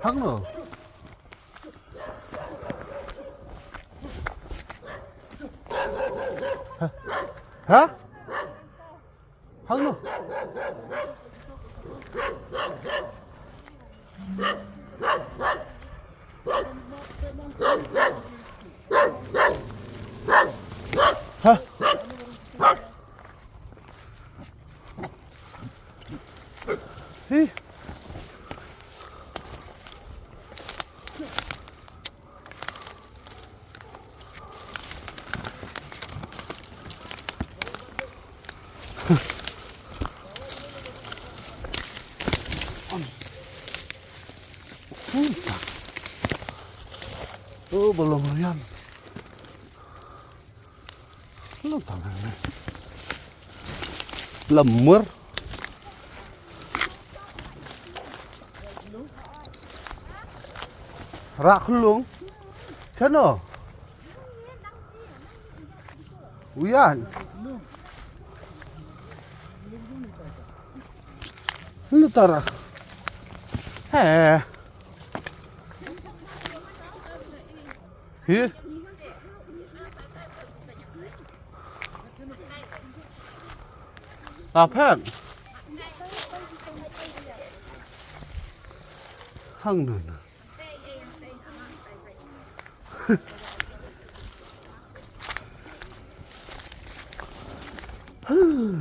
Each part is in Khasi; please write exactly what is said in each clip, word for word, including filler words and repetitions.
Hangno? Ha? Ha? Hangno? Ha? Hi. Oh, balong rian. Lo tang ne. Lamur. Rak lung. Chano. Uyan. Lu tara. He. Hi. Apan. Hang nun.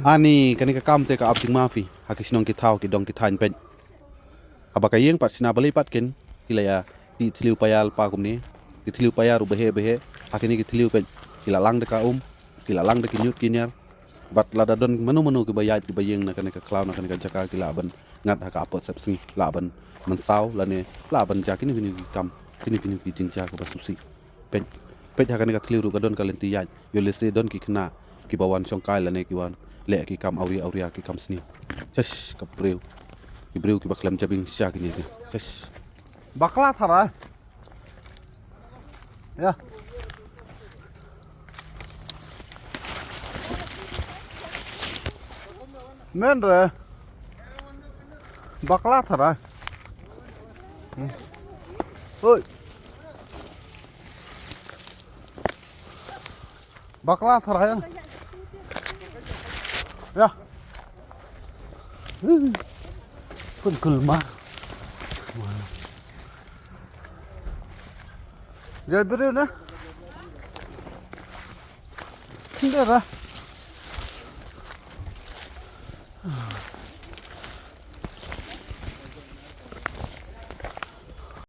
Ani kane ka kam te ka ap jingma phi ha ki shnong ki thaw ki dong ki thaiñ peit. Haba ka ïing pat shna balei pat kin ki la ïa ki thliew paia lypa kumne. Ki thliew paia ruh bahe bahe. Ha kine ki thliew peit ki la lang da ka um, ki la lang da ki ñiut ki ñiar. Bad lada don mano mano kiba ïaid kiba ïeng na kane ka khlaw na kane ka jaka ki lah ban ngat ha ka apot sepsngi, lah ban mynsaw lane lah ban ja kine kine ki kam, kine kine ki jingjia kaba sngewsih. Peit, peit ha kane ka thliew ruh ka don ka lynti ïaid. Ïoh lehse don ki khynnah kiba wan shongkai lane ki wan leh ki kam awria awria ki kam sniew. Shish, ka briew. Ki briew kiba khlem jabieng sha kine ki. Shish. Bakla tharai. Ïa. Men re. Bakla tharai. Hmm. Oi. Bakla tharai. Ïa. Pun kulmar. Jai briew na. Ndera.